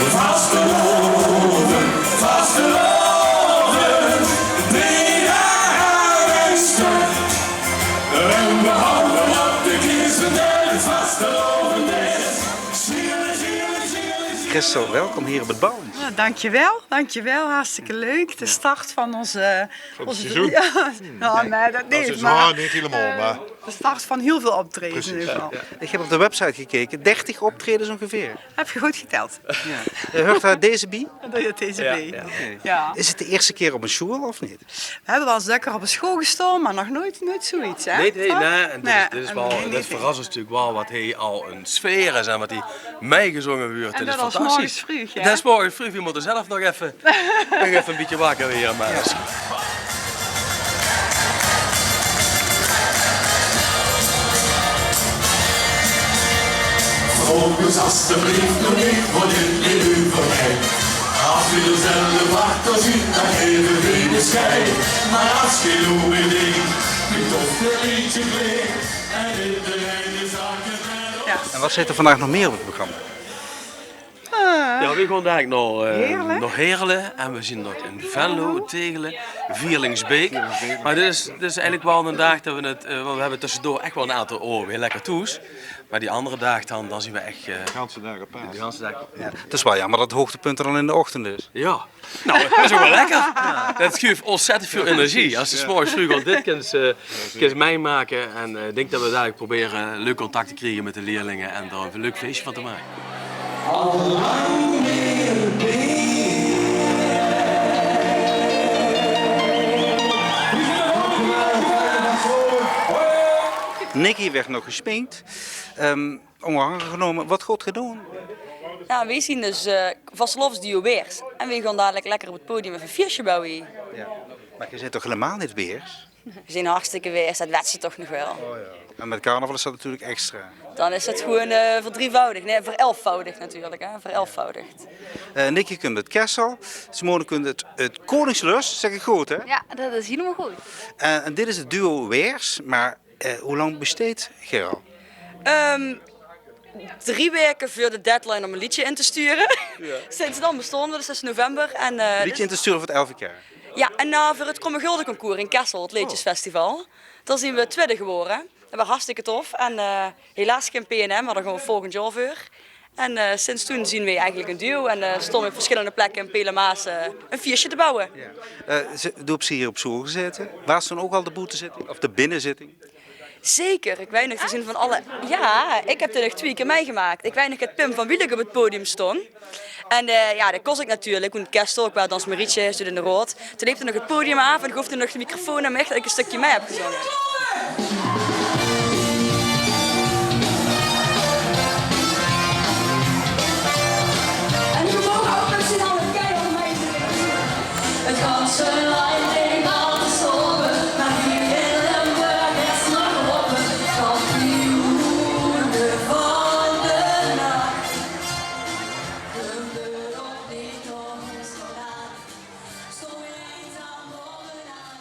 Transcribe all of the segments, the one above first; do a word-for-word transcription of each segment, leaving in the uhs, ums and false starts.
Vastelaovend, vastelaovend, drie daag aan ein stök. En behalve op de Kiezendaag vastelaovend is. Christel, welkom hier op het Ballens. Ja, dankjewel, dankjewel. Hartstikke leuk. De start van onze... Van het seizoen. Ja, nou, nee, dat niet, maar, neet hielemaol, maar de start van heel veel optredens in ieder geval. Precies. Ja. Ik heb op de website gekeken, dertig optredens ongeveer. Heb je goed geteld? Ja. Eh, huurt daar deze bij? Daar huurt deze bij. Ja. Oké. Ja. Is het de eerste keer op een sjoel of niet? We hebben wel eens lekker op een school gestaan, maar nog nooit, nooit zoiets, hè? Nee, nee, nee, en dit is, dit is en wel, dit verrast ons natuurlijk wel, wat hij al een sfeer is en wat hij meegezongen wordt. En dat is fantastisch. Morgens vroeg, ja? Dat is morgens vroeg, we moeten zelf nog even, nog even een beetje wakker weer, maar... Ja. Vraog us alstublieft nog neet wat in uw verheid. Als u dezelfde wacht als u, dan geven we de schei. Maar als je lopen denkt, u toch weer eentje klinkt. En iedereen is zaken. Ja. En wat zit er vandaag nog meer op het programma? Ah. Ja, we gaan daar nog, eh, Heerlen. Nog Heerlen. En we zien nog in Venlo, Tegelen, Vierlingsbeek. Vierlingsbeek. Maar dit is, dit is eigenlijk wel een dag dat we het, eh, want we hebben tussendoor echt wel een aantal oren weer lekker toes. Maar die andere daag dan, dan zien we echt, eh, de ganse dag op paas. De ganse dag. Ja, het is wel jammer dat het hoogtepunt er dan in de ochtend is. Ja. Nou, dat is ook wel lekker. Dat geeft ontzettend veel energie. Als je 's morgens vroeg al dit kunt, eh, kunt meemaken. En, eh, ik denk dat we daar proberen leuk contact te krijgen met de leerlingen en er een leuk feestje van te maken. Nicky werd nog gesminkt. Ehm, Ónger angere genómme, wat gaot geer doon? Nou, weej zien dus, eh, vastelaovesduo Weers. En weej gaon dalik lekker op 't podium effe ein fieësje bouwe. Ja. Maar geer zeet toch hielemaol neet Weers? Weej zien hartstikke Weers, det wèt ze toch nog waal. Oh ja. En met carnaval is dat natuurlijk extra. Dan is het gewoon, eh, verdrievoudig. Nee, verelfvoudig natuurlijk, hè. Verelfvoudigd. Eh, Nicky kunt oet Kessel, Simone kunt oet, oet Koningslust, zeg ik goed, hè? Ja, dat is helemaal goed. En, en dit is het duo Weers, maar Eh, hoe lang besteedt geer al? Ehm, drie weken voor de deadline om een liedje in te sturen. Ja. Sinds dan bestaan we, dus zes november. En, eh, liedje in te sturen voor het L V K? Ja, en nou, voor het Kromme Gulden Concours in Kessel, het Leedjesfestival. Daar zien we tweede geworden. Dat was hartstikke tof. En, eh, helaas geen P N M, maar daar gaan we volgend jaar voor. En, eh, sinds toen zien weej eigenlijk een duo en, eh, staan we op verschillende plekken in Pelemaas, eh, een fieësje te bouwe. Ja. Eh, ze, doe hebt ze hier op school gezeten. Was toen ook al de boetezitting of de binnenzitting? Zeker, ik weit nog, we zien van alle, ja, ik heb dit nog twee keer meegemaakt. Ik weit nog det Pim van Wielek op het podium stond. En, eh, ja, det kós ik natuurlijk, want Kerstel, ik waas dans Marietje, stond in de raod. Toen leep er nog het podium af en gaf er nog de microfoon aan mich det ik een stukje mee heb gezongen. En we mogen ook met z'n allen keihard mee zingen. Het ganse land ligt al te slopen, maar hier in Limburg is nog open. Kampioen van de nacht. Limburg op dit nog is gedaan. Zo eenzaam bovenaan.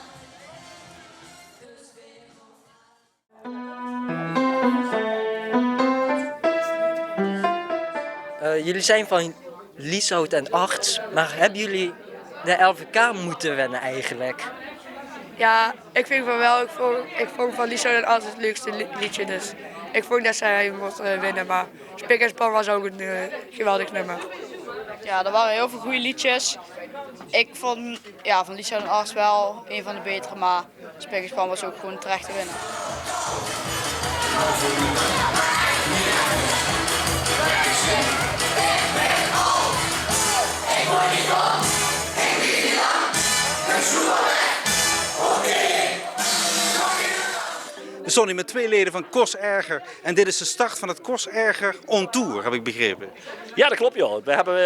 Eh, jullie zijn van Lieshout en Arts, maar hebben jullie de L V K moeten winnen eigenlijk? Ja, ik vind van wel. Ik vond, ik vond van Lieshout en Arts het leukste li-, liedje, dus ik vond dat zij mochten winnen, maar Spik en Span was ook een, eh, geweldig nummer. Ja, er waren heel veel goede liedjes. Ik vond, ja, van Lieshout en Arts wel een van de betere, maar Spik en Span was ook gewoon terecht de winnaar. We staan hier met twee leden van Kos Erger en dit is de start van het Kos Erger on Tour, heb ik begrepen. Ja, dat klopt, ja. We hebben,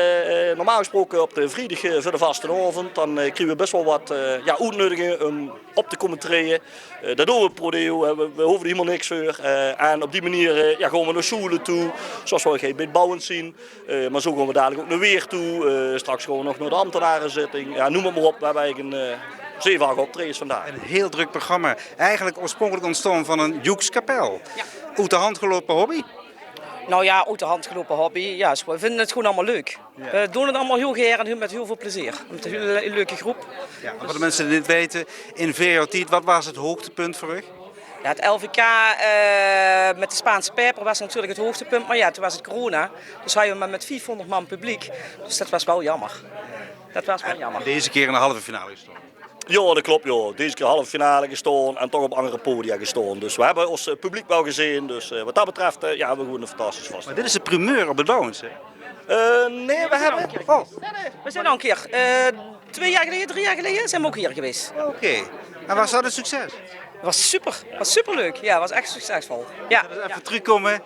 eh, normaal gesproken op de vriedig, eh, veur de vastelaovend, dan, eh, kriege we best wel wat, eh, ja, oetneudigingen om op te komen treden. Eh, dat doen we pro deo, eh, we, we hoeven er hielemaol niks veur. Eh, en op die manier, eh, ja, gaon we nao sjoele toe, zoals we bij het bouwen zien. Eh, maar zo gaon we dalik ook nao Weer toe. Eh, straks gaon we nog nao de ambtenarenzitting. Ja, noem het maar op. We hebben eigenlijk een, eh, Zeve, ach optraejes vandaag. Ein hiel drök programma. Eigelik oorspronkelik óntstaon van ein joekskapel. Ja. Oet de hand geloupe hobby? Nou ja, oet de hand geloupe hobby. Ja, we vinden het gewoon allemaal leuk. Ja. We doen het allemaal heel gaer en heel, met heel veel plezier. Met een hele le-, leuke groep. Ja, en veur de minse die 't neet weite, in veer jaor tied, wat waas 't hoogtepunt veur uch? Ja, het L V K eh, met de Spaanse Pijper was natuurlijk het hoogtepunt. Maar ja, toen was het corona. Dus hadden we maar met viefhonderd man publiek. Dus dat was wel jammer. Dat was wel jammer. En deze kier in de halve finale gestaon. Ja, dat klopt, ja. Deze keer halve finale gestaon en toch op andere podia gestaon. Dus we hebben ons eh, publiek wel gezien. Dus eh, wat dat betreft eh, ja, hebben we gewoon een fantastisch vast. Maar dit is de primeur op het Bouwens, hè? Eh, nee, we hebben... Oh, we zijn al een keer, eh, twee jaar geleden, drie jaar geleden zijn we ook hier geweest. Oké. En was dat een succes? Het was super, was superleuk. Ja, het was echt succesvol. Ja. Even terugkomen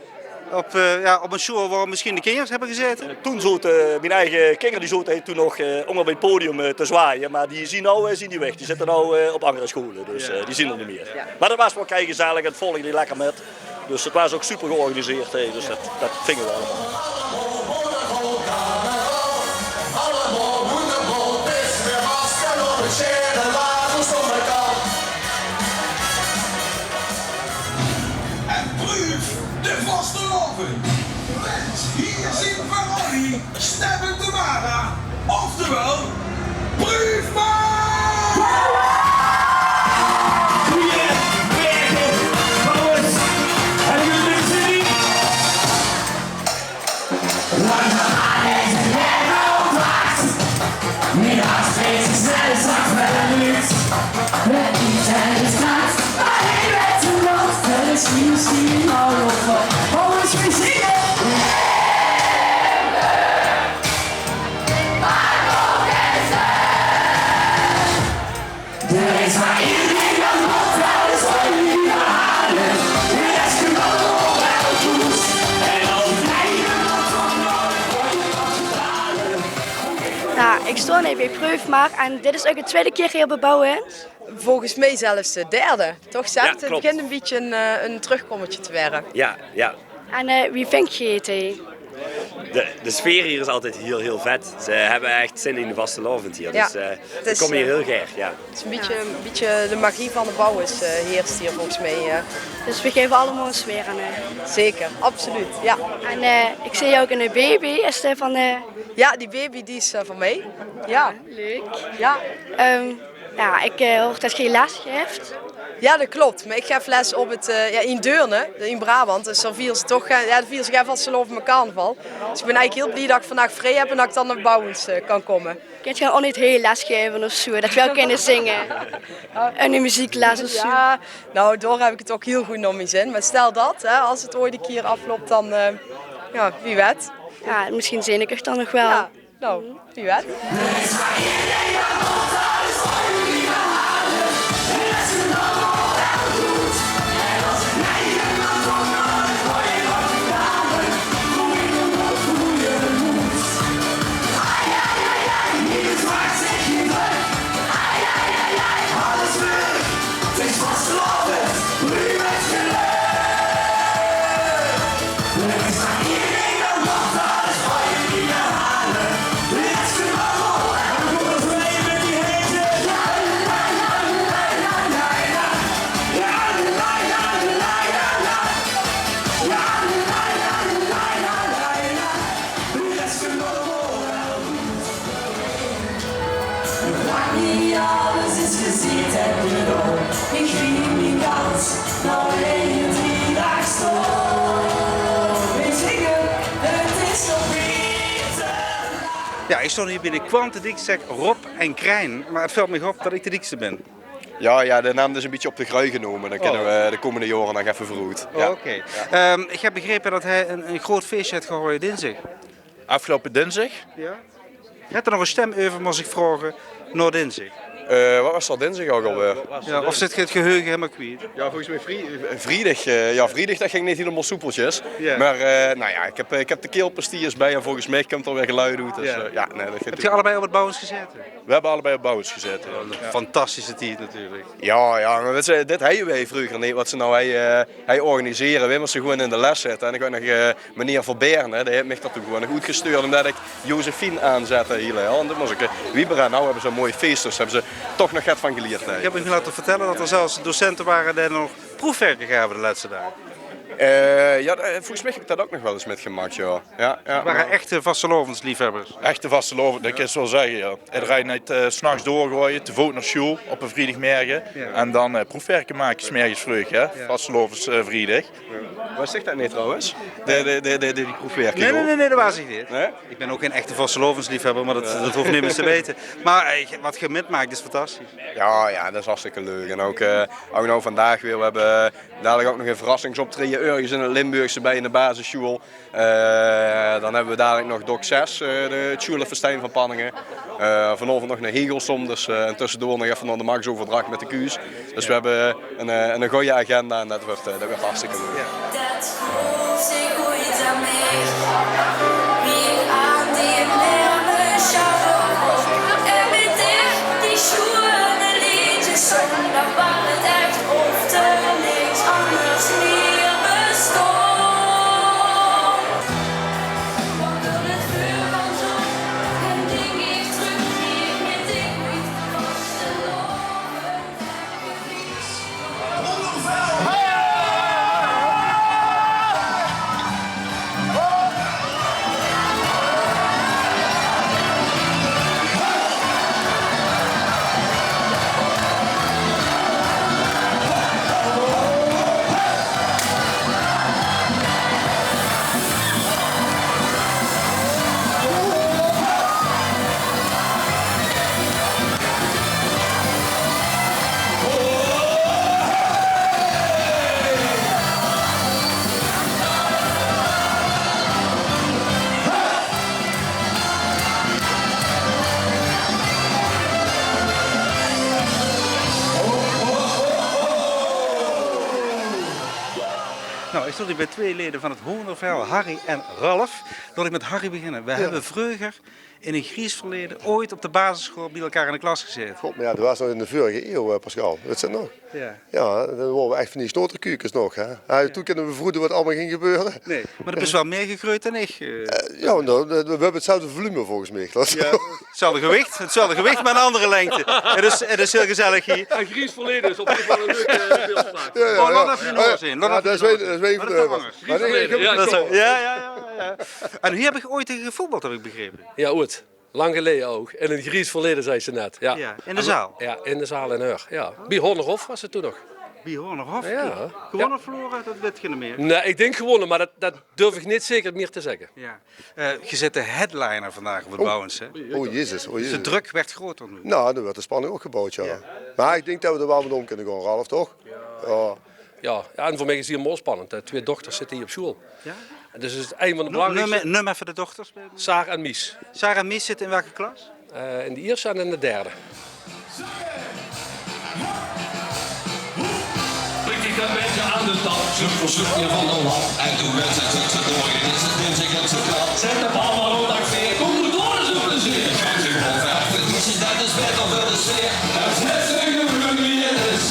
op, eh, ja, op een show waar misschien de kinderen hebben gezeten. Toen zoten mijn eigen kinderen, die zoten toen nog eh, onder bij het podium eh, te zwaaien. Maar die zien nou eh, zien die weg. Die zitten nou eh, op andere scholen. Dus eh, die zien er niet meer. Maar dat was wel kei gezellig. Het volgde die lekker met. Dus het was ook super georganiseerd, hè, dus dat, dat vingen we allemaal. En Pruuf de vastelaovend. Wens hier zien Ferrari, stemmen Tamara. Oftewel, Pruuf maar! Goeie, Berke, Bouwens, hebben jullie er zin in? Langzaam is het weer al vast. Middags steeds snel zat wel niet. Het is en het gaat, maar hij werd er nog. Er is misschien al over. Bouwens, we zingen. Er is maar één ding dat nog wel eens ooit niet herhalen. De rest kan allemaal wel goed. En als het mij dan nog van nodig wordt, dan vertalen. Nou, ik stond even bij Preufmar en dit is ook de tweede keer hier bij Bouwens. Volgens mij zelfs de derde. Toch, Seb? Ja, klopt. Het begint een beetje een, eh, een terugkommertje te worden. Ja, ja. En eh, wie vind je het hier? De, de sfeer hier is altijd heel, heel vet. Ze hebben echt zin in de vastelaovend hier. Ja, dus eh, het is, ik kom hier eh, heel graag. Ja. Het is een beetje, een beetje de magie van de Bouwens eh, heerst hier volgens mij. Eh. Dus we geven allemaal een sfeer aan. Eh. Zeker, absoluut. Ja. En eh, ik zie hier ook een baby. Is die van de... Ja, die baby die is eh, van mij. Ja. Leuk. Ja. Ehm, Ja, ik eh, hoor dat je les geeft. Ja, dat klopt. Maar ik geef les op het, eh, ja, in Deurne, in Brabant. Dus dan vieren ze toch, eh, ja, dan vieren ze geen vastelaovend, maar carnaval. Dus ik ben eigenlijk heel blij dat ik vandaag vrij heb en dat ik dan naar Bouwens eh, kan komen. Kunt je ook niet heel les geven of zo, dat we ook kunnen zingen? En een muziekles of zo? Ja, nou, daar heb ik het ook heel goed naar mijn zin. Maar stel dat, hè, als het ooit een keer afloopt, dan, eh, ja, wie weet. Ja, misschien zing ik het dan nog wel. Ja. Nou, wie weet. Ja, ik stond hier bij de Kwantediek, zeg Rob en Krijn, maar het valt me op dat ik de diekste ben. Ja, ja, de naam is een beetje op de grui genomen. Dan kunnen we de komende jaren nog even vooruit. Oh, ja. Oké. Ehm, ik heb begrepen dat hij een, een groot feestje heeft gehouden dinsdag. Afgelopen dinsdag? Ja. Hebt er nog een stem over, moest ik vragen, naar dinsdag? Eh, wat was dat dinsdag ook alweer? Ja, of zit je het geheugen helemaal kwijt? Ja, volgens mij vrie-, vrijdag, eh, ja, vrijdag dat ging niet helemaal soepeltjes. Ja. Maar eh, nou ja, ik heb, ik heb de keelpastilles bij en volgens mij komt er weer geluid uit. Dus, ja. Eh, ja, nee, dat... Hebt je allebei op het Bouwens gezeten? We hebben allebei op Bouwens gezeten. Ja, een fantastische tijd natuurlijk. Ja, ja, maar weet je, dit hadden wij vroeger niet. Wat ze nou hij, eh, hij organiseren, wij moesten gewoon in de les zitten. En ik weet nog, eh, meneer Verberne, die heeft mij dat toen gewoon nog goed gestuurd, omdat ik Josephine aanzette hier, hè. En toen moest ik, eh, Wiebera, nou hebben ze een mooi feest, dus hebben ze toch nog get van gelierd höbbe. Ich höb mich laote vertèlle det d'r zelfs docente wore die nog proefwerke gaove de lètste daag. Eh, jao, eh, volges mich höb ich det ouch nog waal ins mitgemaak, jao. Jao, jao, 't wore echte vastelaovesliefhöbbers. Echte vastelaovend, det kins se waal zègke, jao. Ederein haet, eh, 's nachs doorgegaoje, te voot nao sjool op 'ne vriedagmorge. Jao. En dan, eh, proefwerke make, 's morges vreug, hè. Jao. Vastelaovesvriedag. Waas ich det neet trouwens? De, de, de, de, de, die proefwerke, nae, nae, nae, det waas ich neet. Nae? Ich bön ouch gein echte vastelaovesliefhöbber, mer det, det hoof nemes te weite. Mer, eh, waat geer mitmaak is fantastisch. Jao, jao, det is hartstikke leuk. En ouch, eh, ouch noe vandaag weer. Veer höbbe dalik ouch nog ein verrassingsoptraeje örges in 't Limburgs bie ein basissjool. Eh, dan höbbe veer dalik nog Dok zes, eh, de, 't sjoelefestien van Panninge. Eh, vanaovend nog nao Hegelsom, dus, eh, en tössedoor nog effe nao de Max Overdracht mit de Kuus. Dus veer höbbe ein, eh, ein gooj agenda en det wuuert, eh, det wuuert hartstikke leuk. Det groef zich oeit aan mich, wie ich aan die werme sjouwer op en mit dich die sjoeane leedjes zóng, dan waas 't ech of d'r niks angers mieër bestóng. Nou, ich stóng hie bie twee leje van 't Hoondervel, Harry en Ralf. Laot ich mit Harry beginne. Veer höbbe vreuger in ein gries verleje oeit op de basissjool bie-ein in de klas gezaete. Klop, mer jao, det waas nog in de vörige iew, eh, Pascal. Weits se det nog? Jao. Jao, dan wore veer ech van die snoterkukes nog, hè. Jao, toen kinne veer vroege waat allemaol ging gebeure. Nae, mer doe bis waal mieër gegreujd dan ich, eh. Eh, jao, nou, veer höbbe 'tzelfde volume volges mich. Jao, 'tzelfde gewich, 'tzelfde gewich, mer 'n anger lengte. 't Is, 't is hieël gezellig hie. En gries verleje is op ziech waal 'n leuk, eh, beeld. Jao, jao, jao. Laot effe zeen, laot effe zeen. Mer ich, ich höb Jao, jao, jao, jao. En hie höb ich oeit tege gevoetbald, höb ich begrepe. Jao, oeit. Lang geleje ouch. In 't gries verleje, zags se net. Jao. Jao, in de zaal? Jao, in de zaal in Heur. Jao. Bie Hoonderhof waas 't toen nog. Bie Hoonderhof? Jao. Gewónne of verlore, det weit geer neet mieër? Nae, ich dink gewónne, mer det, det durf ich neet zeker mieër te zègke. Jao. Eh, geer zeet de headliner vandaag op 't Bouwens, hè? O jezus, o jezus. Dus de druk wuuert groter noe. Nou, dan wuuert de spanning ouch gebouwd, jao. Jao. Mer ich dink det veer d'r waal mit óm kinne gaon, Ralf, toch? Jao. Jao, jao, en veur mich is 't hie hielemaol spannend, hè. Twee dochters zitte hie op sjool. Jao? Dus 't is ein van de belangriekste. Neum, neum effe de dochters. Saar en Mies. Saar en Mies zitte in welke klas? Eh, in de ierste en in de derde. Tik dich ein bietje aan de tand, sluk veur sluk weer van de lat. En toen werd 't, 't toernooi, dit is 't dinsdig, 't is 't plat. Zèt de bal mer op dat veer, kóm, doe doon ins ein plezeer. Gaon ze gewoon verder, det is baeter veur de sfeer. En zèt ze gewoon wie 't is.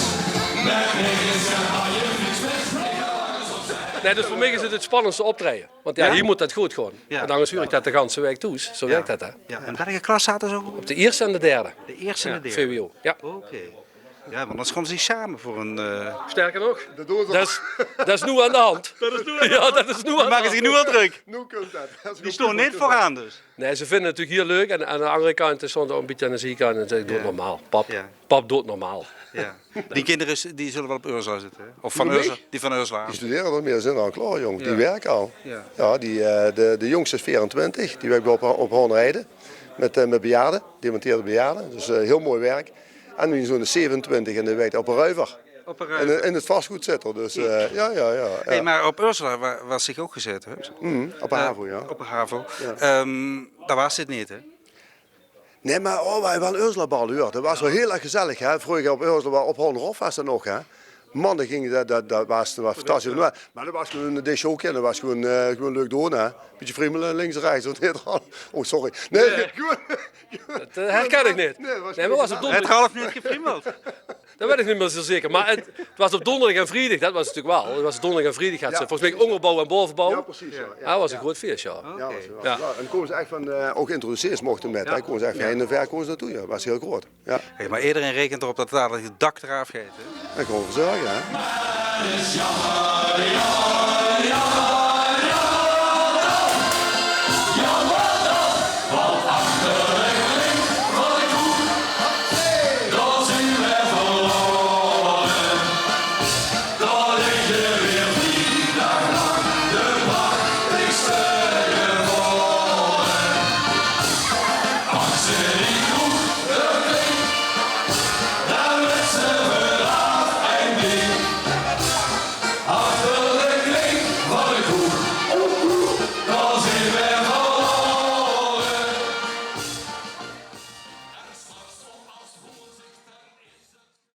Nae, dus veur mich is 't 't spannendste optraeje. Want jao, hie mót det good gaon. Jao. Want angers huuer ich det de ganse waek thoes. Zoe wirk det, hè? Jao. En welke klas zaote ze ouch? Op de ierste en de derde. De ierste en de derde? Jao, V W O. Jao. Oké. Jao, want angers gaon ze neet same veur ein, eh, Sterker nog, det is, det is noe aan de hand. Det is noe aan de hand. Jao, det is noe aan de hand. Die make zich noe al druk. Noe kump det. Die staon neet veuraan dus. Nae, ze vinje 't natuurlik hieël leuk. En aan de anger kantj staon ze ouch ein bietje aan de ziekant en zègke: "Doot normaal, pap. Pap, doot normaal." Jao. Die kinder, die zulle waal op Ursula zitte, hè? Of van Ursula, die van Ursula. Die studere al mieër, zeen al klaor, jóng. Die wirke al. Jao. Jao, die, eh, de, de jóngste is veerentwintig, die wirk op, op Hoornreide mit, eh, mit bejaarde, gedementeerde bejaarde. Dus, eh, hieël mooi wirk. En mien zoon is zevenentwintig en dae wirk op de Ruiver. Op de Ruiver. In, in 't vastgood zit 'r, dus, eh, jao, jao, jao. Hey, mer op Ursula wa-, waas ich ouch gezaete, hè? Op de havo, jao. Op de havo. Jao. Ehm, dao waas dit neet, hè? Nae, mer, oh, veer hadde waal Ursula-bal, huur. Det waas waal hieël erg gezellig, hè. Vreuger op Ursula, op Hoornhof waas det nog, hè. Man, det ging, det, det, det waas, det waas fantastisch. Mer det waas gewoon ein disjoke en det waas gewoon, eh, gewoon leuk doon, hè. Bietje friemele, links en rechts, want het, oh, sorry. Nae, gewoon, det, eh, herken ich neet. Nae, waas gewoon, waas 't dom. Het half neet gefriemeld. Dat weit ich neet mieë zoe zeker. Mer 't, 't waas op doonderdig en vriedig, dat waas natuurlik waal. 't Waas doonderdig en vriedig, had ze volges mich óngerbouw en baovebouw. Ja, precies. Ja, ja. Ja, waas ein groeat fieës, ja. Ja, waas, waas, Ja. ja. En dan kómme ze ech van, eh, ouch introduceerders mochte mit, hè. Kómme ze ech van heen en ver kómme ze naotoe, ja. Waas hiel groeat. Ja. Hey, maar iedereen rekent erop dat dadelijk het dak eraf gaat. Hè? Dat kómme v'r verzörge, hè.